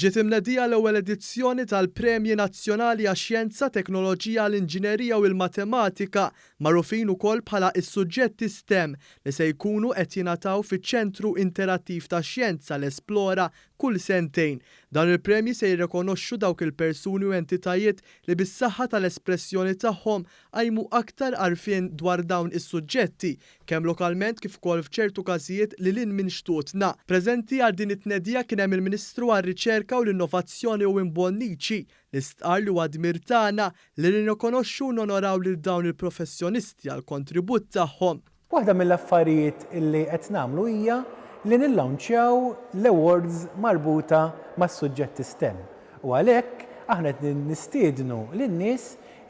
Ġiet imnedija l-ewwel edizzjoni tal-Premji Nazzjonali għax-Xjenza, Teknoloġija, l-Inġinerija u l-Matematika, magħrufin ukoll bħala s-suġġetti STEM, li se jkunu qed jingħataw fiċ-Ċentru Interattiv tax-Xjenza, l-Esplora, kull sentejn. Dawn il-premji se jirrekonoxxu dawk il-persuni u entitajiet li bis-saħħa tal-espressjoni tagħhom qajmu aktar għarfien dwar dawn is-suġġetti, kemm lokalment kif ukoll f'ċertu każijiet lil hinn minn xtutna. Preżenti għal din it-tnedija kien hemm il-Ministru għar-Riċerka u l-Innovazzjoni Owen Bonnici li stqarr li huwa dmir tagħna li nirrikonoxxu u nonoraw lil dawn il-professjonisti għall-kontribut tagħhom. Waħda mill-affarijiet li qed nagħmlu hija li nillaunċjaw l-awards marbuta mas-suġġetti stem u għalhekk aħna qed nistiednu lin-nies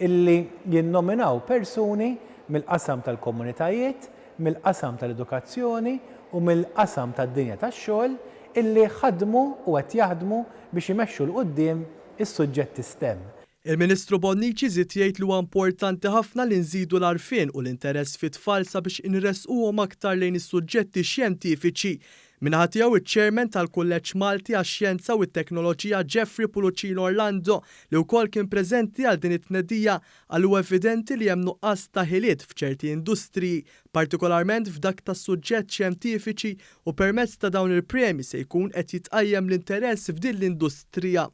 illi jinnominaw persuni mill-qasam tal-komunitajiet, mill-qasam tal-edukazzjoni u mill-qasam tad-dinja tax-xogħol illi ħadmu u qed jaħdmu biex imexxu 'l quddiem is-suġġetti stem. Il-Ministru Bonnici żied jgħid li huwa importanti ħafna li nżidu l-għarfien u l-interess fit-tfal sabiex inressquhom aktar lejn is-suġġetti xjentifiċi. Min-naħa tiegħu iċ-Chairman tal-Kulleġġ Malti għax-Xjenza u t-Teknoloġija Jeffrey Pulucino Orlando li wkoll kien preżenti għal din it-tnedija qal li huwa evidenti li hemm nuqqas ta' ħiliet f'ċerti industriji, partikolarment f'dak tas-suġġett xjentifiċi u permezz ta' dawn il-premji se jkun qed jitqajjem l-interess f'din l-industrija.